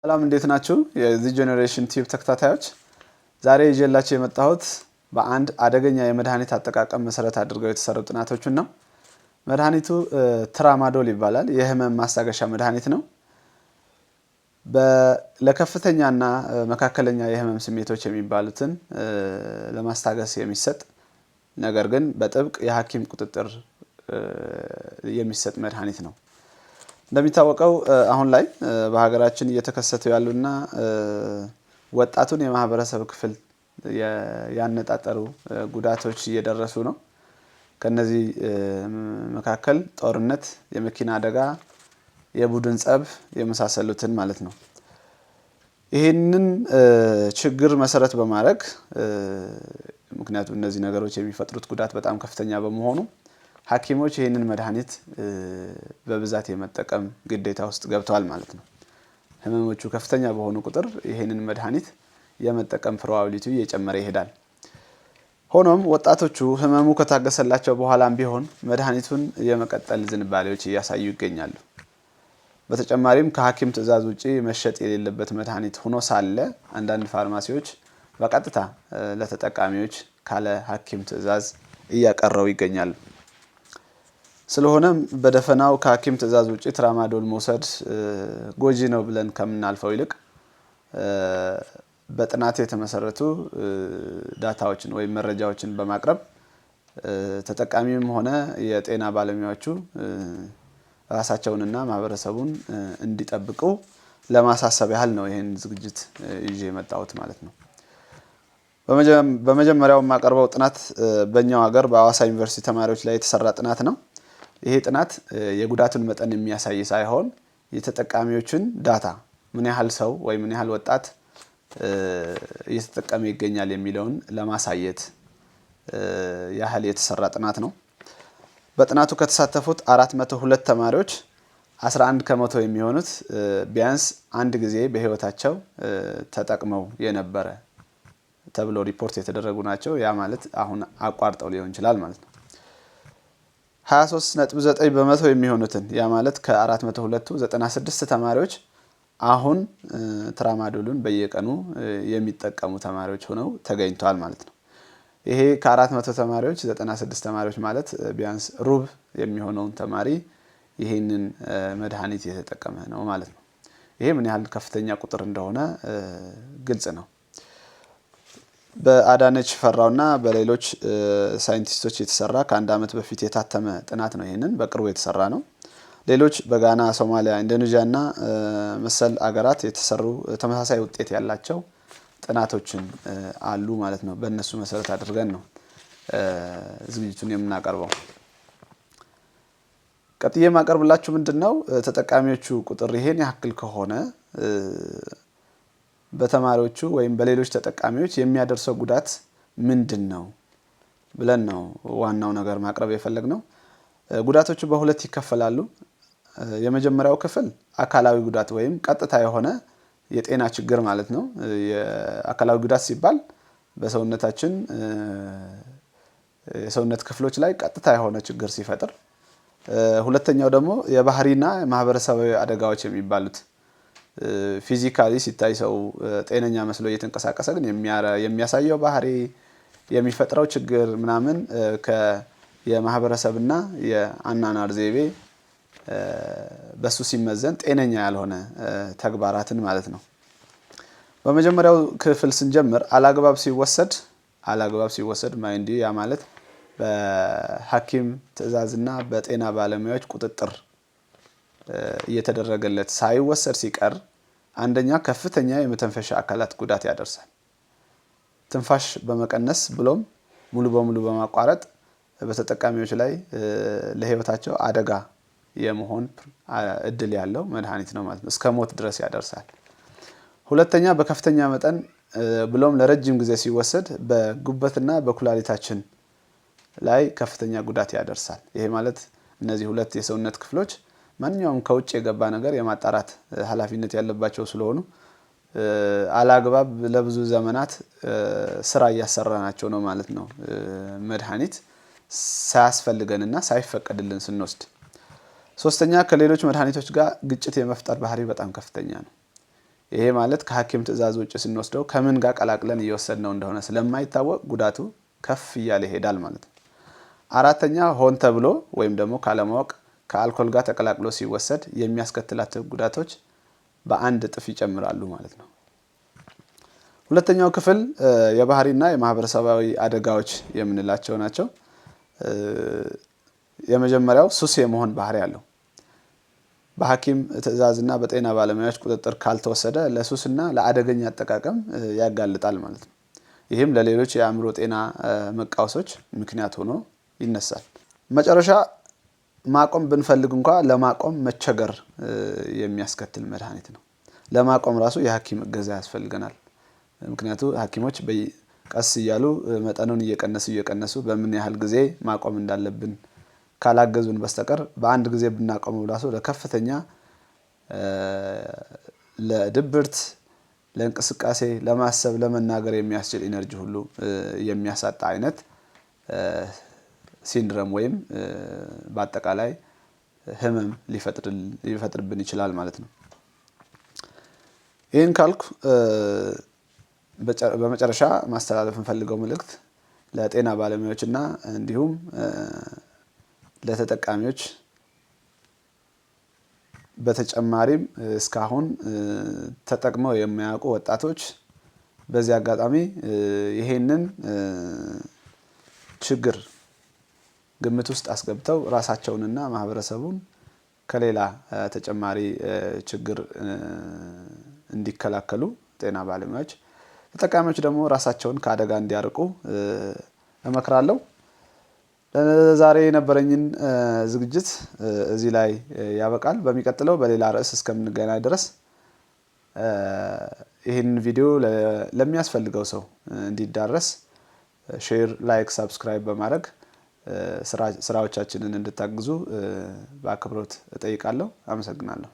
ሰላም፣ እንዴት ናችሁ? የዚህ Generation Tube ተከታታዮች፣ ዛሬ ይዤላችሁ የመጣሁት በአንድ አደገኛ የመድኃኒት አጠቃቀም መሰረት አድርገው የተሰሩ ጥናቶችን ነው። መድኃኒቱ ትራማዶል ይባላል። የህመም ማስታገሻ መድኃኒት ነው። ለከፍተኛና መካከለኛ የህመም ስሜቶች የሚባሉትን ለማስታገስ የሚሰጥ፣ ነገር ግን በጥብቅ የሐኪም ቁጥጥር የሚሰጥ መድኃኒት ነው። እንደሚታወቀው አሁን ላይ በሀገራችን እየተከሰቱ ያሉና ወጣቱን የማህበረሰብ ክፍል ያነጣጠሩ ጉዳቶች እየደረሱ ነው። ከነዚህ መካከል ጦርነት፣ የመኪና አደጋ፣ የቡድን ጸብ የመሳሰሉትን ማለት ነው። ይህንን ችግር መሰረት በማድረግ፣ ምክንያቱም እነዚህ ነገሮች የሚፈጥሩት ጉዳት በጣም ከፍተኛ በመሆኑ፣ ሐኪሞች ይህንን መድኃኒት በብዛት የመጠቀም ግዴታ ውስጥ ገብተዋል ማለት ነው። ህመሞቹ ከፍተኛ በሆኑ ቁጥር ይህንን መድኃኒት የመጠቀም probability ው እየጨመረ ይሄዳል። ሆኖም ወጣቶቹ ህመሙ ከታገሰላቸው በኋላም ቢሆን መድኃኒቱን የመቀጠል ዝንባሌዎች እያሳዩ ይገኛሉ። በተጨማሪም ከሐኪም ትዕዛዝ ውጪ መሸጥ የሌለበት መድኃኒት ሆኖ ሳለ አንዳንድ ፋርማሲዎች በቀጥታ ለተጠቃሚዎች ካለ ሐኪም ትዕዛዝ እያቀረቡ ይገኛሉ። ስለሆነም በደፈናው ከሐኪም ትዕዛዝ ውጪ ትራማዶል መውሰድ ጎጂ ነው ብለን ከምናልፈው ይልቅ በጥናት የተመሰረቱ data ዎችን ወይም መረጃዎችን በማቅረብ ተጠቃሚም ሆነ የጤና ባለሙያዎቹ ራሳቸውንና ማህበረሰቡን እንዲጠብቁ ለማሳሰብ ያህል ነው ይህን ዝግጅት ይዤ የመጣሁት ማለት ነው። በመጀመሪያው የማቀርበው ጥናት በእኛው ሀገር በአዋሳ ዩኒቨርሲቲ ተማሪዎች ላይ የተሰራ ጥናት ነው። ይሄ ጥናት የጉዳቱን መጠን የሚያሳይ ሳይሆን የተጠቃሚዎችን data፣ ምን ያህል ሰው ወይም ምን ያህል ወጣት እየተጠቀመ ይገኛል የሚለውን ለማሳየት ያህል የተሰራ ጥናት ነው። በጥናቱ ከተሳተፉት 402 ተማሪዎች 11% የሚሆኑት ቢያንስ አንድ ጊዜ በህይወታቸው ተጠቅመው የነበረ ተብሎ ሪፖርት የተደረጉ ናቸው። ያ ማለት አሁን አቋርጠው ሊሆን ይችላል ማለት ነው። 23.9% የሚሆኑትን፣ ያ ማለት ከ402ቱ 96 ተማሪዎች አሁን ትራማዶሉን በየቀኑ የሚጠቀሙ ተማሪዎች ሆነው ተገኝተዋል ማለት ነው። ይሄ ከ400 ተማሪዎች 96 ተማሪዎች ማለት ቢያንስ ሩብ የሚሆነውን ተማሪ ይህንን መድኃኒት የተጠቀመ ነው ማለት ነው። ይሄ ምን ያህል ከፍተኛ ቁጥር እንደሆነ ግልጽ ነው። በአዳነች ፈራውና በሌሎች ሳይንቲስቶች የተሰራ፣ ከአንድ ዓመት በፊት የታተመ ጥናት ነው። ይህንን በቅርቡ የተሰራ ነው። ሌሎች በጋና፣ ሶማሊያ፣ ኢንዶኔዥያ እና መሰል አገራት የተሰሩ ተመሳሳይ ውጤት ያላቸው ጥናቶችን አሉ ማለት ነው። በእነሱ መሰረት አድርገን ነው ዝግጅቱን የምናቀርበው። ቀጥዬ የማቀርብላችሁ ምንድን ነው? ተጠቃሚዎቹ ቁጥር ይሄን ያክል ከሆነ በተማሪዎቹ ወይም በሌሎች ተጠቃሚዎች የሚያደርሰው ጉዳት ምንድን ነው ብለን ነው ዋናው ነገር ማቅረብ የፈለግነው። ጉዳቶቹ በሁለት ይከፈላሉ። የመጀመሪያው ክፍል አካላዊ ጉዳት ወይም ቀጥታ የሆነ የጤና ችግር ማለት ነው። የአካላዊ ጉዳት ሲባል በሰውነታችን የሰውነት ክፍሎች ላይ ቀጥታ የሆነ ችግር ሲፈጥር፣ ሁለተኛው ደግሞ የባህሪና ማህበረሰባዊ አደጋዎች የሚባሉት፣ physically ሲታይ ሰው ጤነኛ መስሎ እየተንቀሳቀሰ ግን የሚያሳየው ባህሪ፣ የሚፈጥረው ችግር ምናምን፣ የማህበረሰብና የአኗኗር ዘይቤ በሱ ሲመዘን ጤነኛ ያልሆነ ተግባራትን ማለት ነው። በመጀመሪያው ክፍል ስንጀምር አላግባብ ሲወሰድ mind ያ ማለት በሐኪም ትዕዛዝና በጤና ባለሙያዎች ቁጥጥር እየተደረገለት ሳይወሰድ ሲቀር አንደኛ ከፍተኛ የመተንፈሻ አካላት ጉዳት ያደርሳል። ትንፋሽ በመቀነስ ብሎም ሙሉ በሙሉ በማቋረጥ በተጠቃሚዎች ላይ ለሕይወታቸው አደጋ የመሆን እድል ያለው መድኃኒት ነው ማለት ነው። እስከ ሞት ድረስ ያደርሳል። ሁለተኛ፣ በከፍተኛ መጠን ብሎም ለረጅም ጊዜ ሲወሰድ በጉበትና በኩላሊታችን ላይ ከፍተኛ ጉዳት ያደርሳል። ይሄ ማለት እነዚህ ሁለት የሰውነት ክፍሎች ማንኛውም ከውጭ የገባ ነገር የማጣራት ኃላፊነት ያለባቸው ስለሆኑ አላግባብ ለብዙ ዘመናት ስራ እያሰራናቸው ነው ማለት ነው፣ መድኃኒት ሳያስፈልገንና ሳይፈቀድልን ስንወስድ። ሶስተኛ፣ ከሌሎች መድኃኒቶች ጋር ግጭት የመፍጠር ባህሪ በጣም ከፍተኛ ነው። ይሄ ማለት ከሐኪም ትዕዛዝ ውጭ ስንወስደው ከምን ጋር ቀላቅለን እየወሰድነው እንደሆነ ስለማይታወቅ ጉዳቱ ከፍ እያለ ይሄዳል ማለት ነው። አራተኛ፣ ሆን ተብሎ ወይም ደግሞ ካለማወቅ ከአልኮል ጋር ተቀላቅሎ ሲወሰድ የሚያስከትላቸው ጉዳቶች በአንድ እጥፍ ይጨምራሉ ማለት ነው። ሁለተኛው ክፍል የባህሪና የማህበረሰባዊ አደጋዎች የምንላቸው ናቸው። የመጀመሪያው ሱስ የመሆን ባህሪ አለው። በሐኪም ትዕዛዝና በጤና ባለሙያዎች ቁጥጥር ካልተወሰደ ለሱስና ለአደገኛ አጠቃቀም ያጋልጣል ማለት ነው። ይህም ለሌሎች የአእምሮ ጤና መቃወሶች ምክንያት ሆኖ ይነሳል። መጨረሻ ማቆም ብንፈልግ እንኳ ለማቆም መቸገር የሚያስከትል መድኃኒት ነው። ለማቆም ራሱ የሐኪም እገዛ ያስፈልገናል። ምክንያቱ ሐኪሞች ቀስ እያሉ መጠኑን እየቀነሱ እየቀነሱ በምን ያህል ጊዜ ማቆም እንዳለብን ካላገዙን በስተቀር በአንድ ጊዜ ብናቆመው ራሱ ለከፍተኛ ለድብርት፣ ለእንቅስቃሴ፣ ለማሰብ፣ ለመናገር የሚያስችል energy ሁሉ የሚያሳጣ አይነት syndrome ወይም በአጠቃላይ ህመም ሊፈጥርብን ይችላል ማለት ነው። ይህን ካልኩ በመጨረሻ ማስተላለፍ የምፈልገው መልእክት ለጤና ባለሙያዎች እና እንዲሁም ለተጠቃሚዎች፣ በተጨማሪም እስካሁን ተጠቅመው የማያውቁ ወጣቶች፣ በዚህ አጋጣሚ ይሄንን ችግር ግምት ውስጥ አስገብተው ራሳቸውንና ማህበረሰቡን ከሌላ ተጨማሪ ችግር እንዲከላከሉ ጤና ባለሙያዎች፣ ተጠቃሚዎች ደግሞ ራሳቸውን ከአደጋ እንዲያርቁ እመክራለሁ። ለዛሬ የነበረኝን ዝግጅት እዚህ ላይ ያበቃል። በሚቀጥለው በሌላ ርዕስ እስከምንገናኝ ድረስ ይህንን ቪዲዮ ለሚያስፈልገው ሰው እንዲዳረስ share፣ like፣ subscribe በማድረግ ስራዎቻችንን እንድታግዙ በአክብሮት እጠይቃለሁ። አመሰግናለሁ።